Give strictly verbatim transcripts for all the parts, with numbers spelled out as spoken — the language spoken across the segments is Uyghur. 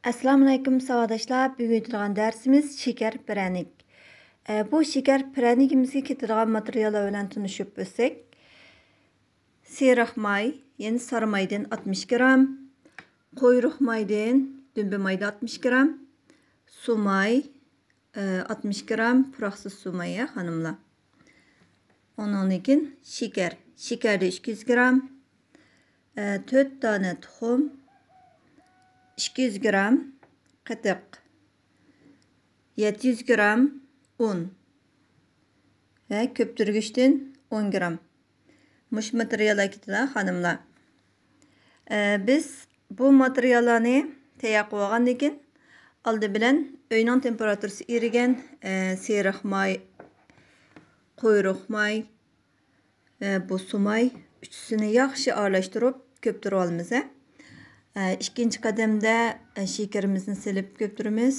ئەسسالامۇئەلەيكۇم ساۋاقداشلار، بۈگۈن ئۆتىدىغان دەرسىمىز شېكەر پىرەنىك. ئە، بۇ شېكەر پىرەنىكىمىزگە كېتىدىغان ماتېرىياللار بىلەن تونۇشۇپ ئۆتسەك، سېرىق ماي، يەنى سارى مايدىن ئاتمىش گرام، قۇيرۇق مايدىن، دۈمبە مايدىن ئاتمىش گرام، سۇ ماي، ئە، ئاتمىش گرام، پۇراقسىز سۇ ماي، ھە، خانىملار. ئۇنىڭدىن كېيىن شېكەر، شېكەردە ئىككى يۈز گرام، ئە، تۆت دانە تۇخۇم، ئىككى يۈز گرام قېتىق، يەتتە يۈز گرام ئۇن ۋە كۆپتۈرگۈچتىن ئون گرام. مۇشۇ ماتېرىياللار كېتىدۇ، خانىملار. ئە، بىز بۇ ماتېرىياللارنى تەييار قىلىۋالغاندىن كېيىن، ئالدى بىلەن ئۆينىڭ تېمپېراتۇرىسى ئېرىگەن، ئە، سېرىق ماي، قۇيرۇق ماي، ئە، بۇ سۇ ماي، ئۈچىسىنى ياخشى ئارىلاشتۇرۇپ كۆپتۈرۈۋالىمىز، ھە. ئە، ئىككىنچى قەدەمدە، ئە، شېكىرىمىزنى سېلىپ كۆپتۈرىمىز.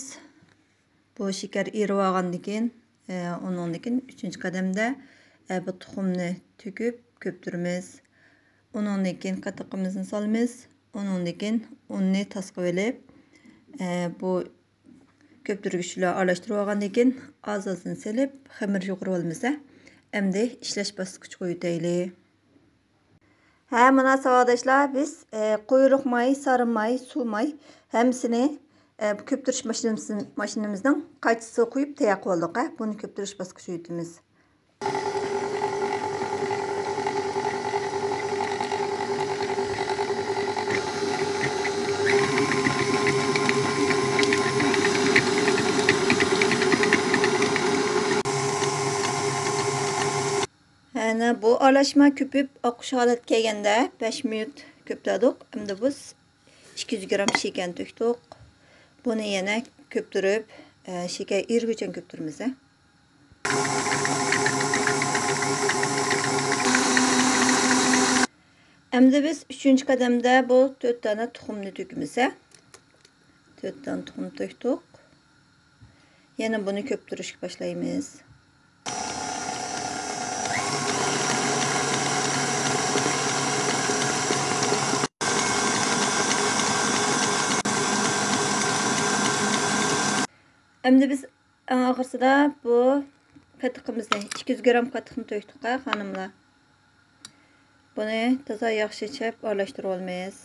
بۇ شېكەر ئېرىۋالغاندىن كېيىن، ئە، ئۇنىڭدىن كېيىن ئۈچىنچى قەدەمدە، ئە، بۇ تۇخۇمنى تۆكۈپ كۆپتۈرىمىز. ئۇنىڭدىن كېيىن قېتىقىمىزنى سالىمىز. ئۇنىڭدىن كېيىن ئۇننى تاسقىۋېلىپ، ئە، بۇ كۆپتۈرگۈچ بىلەن ئارىلاشتۇرۇۋالغاندىن كېيىن ئاز-ئازدىن سېلىپ خېمىر يۇغۇرۇۋالىمىز. ئەمدى ئىشلەش باسقۇچىغا ئۆتەيلى. ھە، مانا ساۋاقداشلار، بىز، ئە، قۇيرۇق ماي، سارى ماي، سۇ ماي ھەممىسىنى، ئە، كۆپتۈرۈش ماشىنىمىز-، ماشىنىمىزنىڭ قايچىسىغا قۇيۇپ تەييار قىلىۋالدۇق. ھە، بۇنى كۆپتۈرۈش باسقۇچىغا ئۆتىمىز. ئەنە بۇ ئارىلاشما كۆپۈپ ئاققۇچ ھالەتكە كەلگەندە بەش مىنۇت كۆپتۈردۇق. ئەمدى بىز ئىككى يۈز گرام شېكەرنى تۆكتۇق. بۇنى يەنە كۆپتۈرۈپ، ئە، شېكەر ئېرىگۈچە كۆپتۈرىمىز. ئەمدى بىز ئۈچىنچى قەدەمدە بۇ تۆت دانە تۇخۇمنى تۆكىمىز. تۆت دانە تۇخۇم تۆكتۇق. يەنە بۇنى كۆپتۈرۈشكە باشلايمىز. ئەمدى بىز ئەڭ ئاخىرسىدا بۇ قېتىقىمىزنى، ئىككى يۈز گرام قېتىقنى تۆكتۇق ھە، خانىملار. بۇنى تازا ياخشى چەپ ئارىلاشتۇرۇۋالىمىز.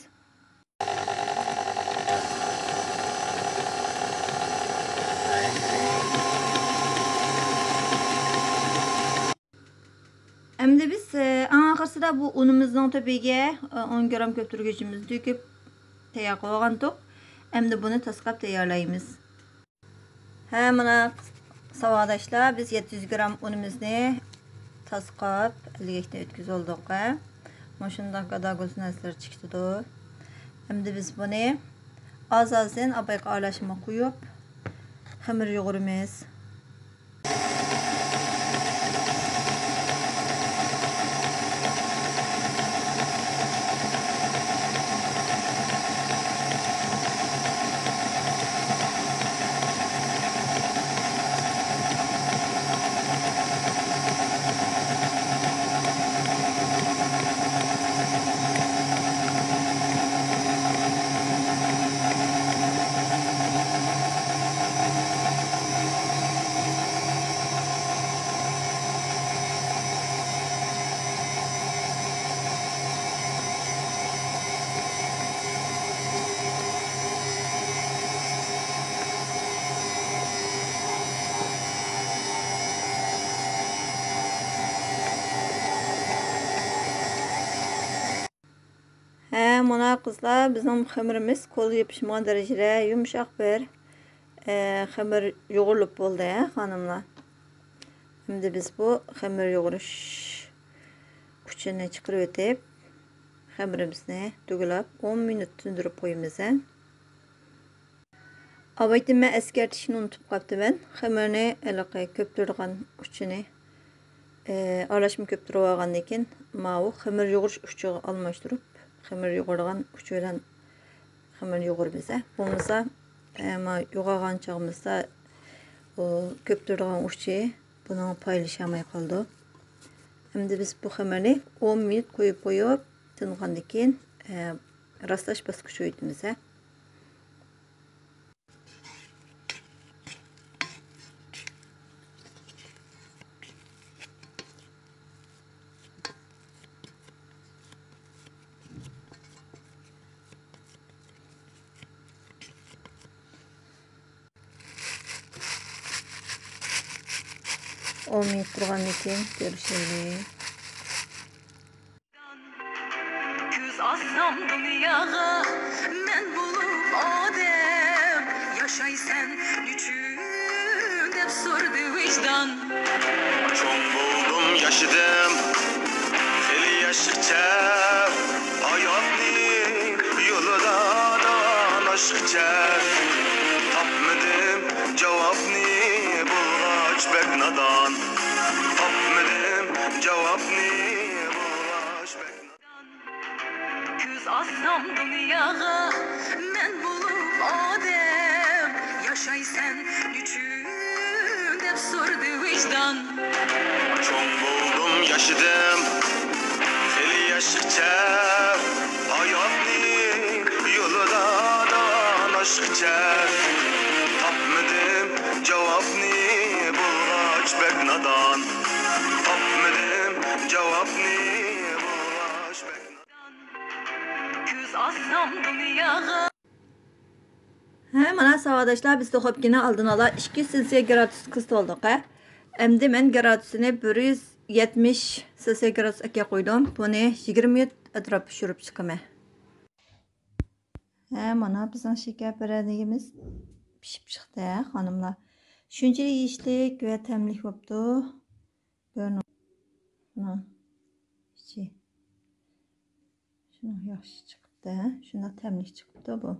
ئەمدى بىز، ئە، ئەڭ ئاخىرسىدا بۇ ئۇنىمىزنىڭ تۈپىگە، ئە، ئون گرام كۆپتۈرگۈچىمىزنى تۆكۈپ تەييار قىلىۋالغانتۇق. ئەمدى بۇنى تاسقاپ تەييارلايمىز. ھە، مانا ساۋاقداشلار، بىز يەتتە يۈز گرام ئۇنىمىزنى تاسقاپ، ئەلگەكتىن ئۆتكۈزۈۋالدۇق، ھە. مۇشۇنداق گادا-گۇز نەرسىلەر چىقىدۇ. ئەمدى بىز بۇنى ئاز-ئازدىن ئاپايقا ئارىلاشما قويۇپ، خېمىر يۇغۇرىمىز. ھە، مانا قىزلار، بىزنىڭ خېمىرىمىز قولغا يېپىشمىغان دەرىجىدە يۇمشاق بىر، ئە، خېمىر يۇغۇرۇلۇپ بولدى، ھە، خانىملار. ئەمدى بىز بۇ خېمىر يۇغۇرۇش ئۇچىنى چىقىرىۋېتىپ، خېمىرىمىزنى تۈگىلەپ ئون مىنۇت تىندۇرۇپ قويىمىز، ھە. ئاۋايتىن مەن ئەسكەرتىشنى ئۇنتۇپ قاپتىمەن. خېمىرنى ھېلىقى كۆپتۈرىدىغان ئۇچىنى، ئى، ئارىلاشما كۆپتۈرۈۋالغاندىن كېيىن، ماۋۇ خېمىر يۇغۇرۇش ئۇچىغا ئالماشتۇرۇپ، خېمىر يۇغۇرىدىغان ئۇچى بىلەن خېمىر يۇغۇرىمىز. بولمىسا، ئى، ما يۇغارغان چاغىمىزدا ئۇ كۆپتۈرىدىغان ئۇچى بۇنىڭغا پايلىشالماي قالىدۇ. ئەمدى بىز بۇ خېمىرنى ئون مىنۇت قويۇپ قويۇپ، تىنغاندىن كېيىن، ئى، راستلاش باسقۇچىغا ئۆتىمىز. ئون مىنۇت تۇرغاندىن كېيىن كۆرۈشەيلى. كۆز ئاچسام دۇنياغا مەن بولۇپ ئادەم، ياشايسەن نېچۈن دەپ سورىدى ۋىجدان. چوڭ بولدۇم، ياشىدىم خېلى ياشقىچە، ھاياتنى يولىدا داناشقىچە. تاپمىدىم جاۋابنى بولغاچ بەك نادان. تاپمىدىم جاۋابنى بولغاچ بەك نادان. كۆز ئاچسام دۇنياغا مەن بولۇپ ئادەم، ياشايسەن نېچۈن دەپ سورىدى ۋىجدان. چوڭ بولدۇم، ياشىدىم خېلى ياشقىچە، ھاياتنى يولىدا داناشقىچە. تاپمىدىم جاۋابنى بولغاچ بەك نادان. تاپمىدىم جاۋابنى بولغاچ بەك نادان. كۆز ئاچسام دۇنياغا. ھە، مانا ساۋاقداشلار، بىز دۇخوپكىنى ئالدىن ئالا ئىككى يۈز سېلسىيە گرادۇسقا قىزىتىۋالدۇق، ھە. ئەمدى مەن گرادۇسىنى بىر يۈز يەتمىش سېلسىيە گرادۇسقا قويدۇم. بۇنى يىگىرمە مىنۇت ئەتراپ پىشۇرۇپ چىقىمەن. ھە، مانا بىزنىڭ شېكەر پىرەنىكىمىز پىشىپ چىقتى، ھە، خانىملار. شۇنچىلىك يېيىشلىك ۋە تەملىك بوپتۇ. كۆرۈڭ. مانا ئىچى. شۇنىڭ ياخشى چىقىپتۇ، ھە؟ شۇنداق تەملىك چىقىپتۇ بۇ.